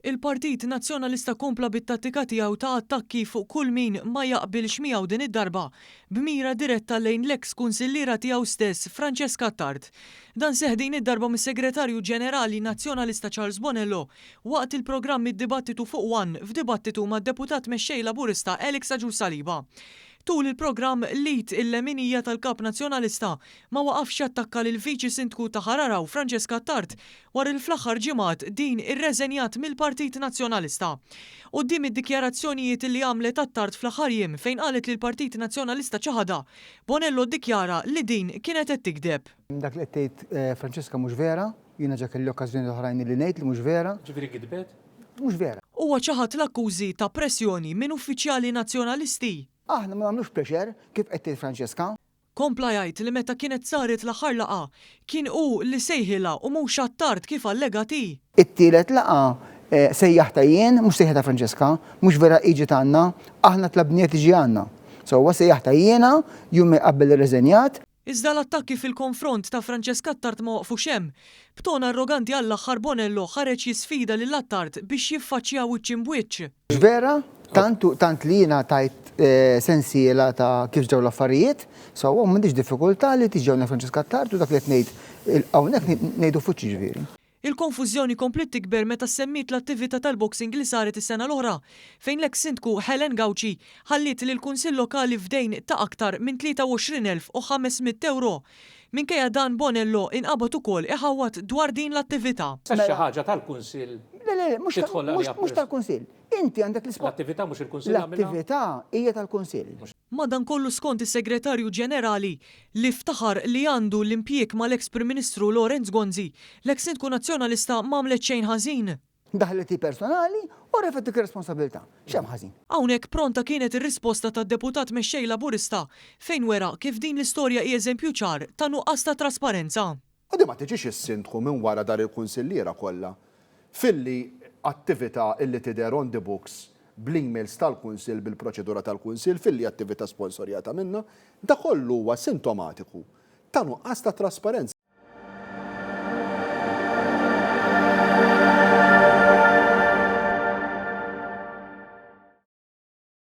Il-Partit Nazzjonalista kompla bit-tattika tiegħu ta' attakki fuq kull min ma jaqbilx miegħu din id-darba b'mira diretta lejn l-eks kunsilliera tiegħu stess Francesca Attard. Dan seħħ din id-darba mis-Segretarju Ġenerali Nazzjonalista Charles Bonello waqt il-programm Id-Dibattitu fuq one f'dibattitu mad-Deputat Mexxej Laburista Alex Agius Saliba. Tul il-programm l-id il-leminija tal-Kap Nazzjonalista ma waqafx jattakka lill-Viċi Sindku ta' Ħal Għargħur Francesca Attard wara li fl-aħħar ġimgħat din irreżenjat mill-Partit Nazzjonalista. Quddiem id-dikjarazzjonijiet li għamlet Attard fl-aħħar jiem fejn qalet li l-Partit Nazzjonalista ċaħadha, Bonello ddikjara li din kienet qed tigdeb. Dak li qed tgħid Francesca mhux vera, jiena ġa kelli okkażjonijiet oħrajn li ngħid li mhux vera. Ġifieri gidbet? Mhux vera. Huwa ċaħad l-akkużi ta' pressjoni minn uffiċjali Nazzjonalisti. Aħna ma nagħmlux pressure kif qed tgħid Francesca. Kompla jgħid li meta kienet saret l-aħħar laqgħa, kien hu li sejħilha u mhux Attard kif allegat hi. It-tielet laqgħa sejjaħtha jien, mhux sejħitha Francesca, mhux vera hi ġiet għandna, aħna tlabniha tiġi għandna. Sewwa sejjaħtha jiena jumejn qabel irreżenjat. Iżda l-attakki fil-konfront ta' Francesca Attard ma waqfux hemm. B'ton arroganti għall-aħħar Bonello ħareġ jisfida lil Attard biex jiffaċċjaw wiċċ imb'wiċċ. Mhux vera, tant u tant li jiena tajt sensiela ta' kif ġraw l-affarijiet, sewwa u m'għandix diffikultà li tiġi hawnhekk Francesca Attard u dak li qed ngħid hawnhekk ngħidu f'wiċċi ġifieri. Il-konfużjoni kompliet tikber meta ssemmiet l-attività tal-boxing li saret is-sena l-oħra, fejn l-eks Sindku Helen Gauci ħalliet lill-Kunsill Lokali f'dejn ta' aktar minn 23,500 ewro. Minkejja dan Bonello inqabad ukoll iħawwad dwar din l-attività. Mela xi ħaġa tal-Kunsill Le, le, le, mhux tidħol għaliha mhux tal-Kunsill. Inti għandek l-ispo. L-attività mhux il-Kunsill għamilha? L-attività hija tal-Kunsill. Madankollu skont is-Segretarju Ġenerali, li ftaħar li għandu l-impjieg mal-eks Prim Ministru Lawrence Gonzi, l-eks Sindku Nazzjonalista m'għamlet xejn ħażin. Daħlet hi personali u refgħet dik ir-responsabilità. X'hemm ħażin? Hawnhekk pronta kienet ir-risposta tad-Deputat Mexxej Laburista fejn wera kif din l-istorja hi eżempju ċar ta' nuqqas ta' trasparenza. U di ma tiġix is-Sindku minn wara dar il-Kunsilliera kollha filli attività illi tidher on the books bl-emails tal-Kunsill bil-proċedura tal-Kunsill filli attività sponsorjata minnha, da kollu huwa sintomatiku ta' nuqqas ta' trasparenza.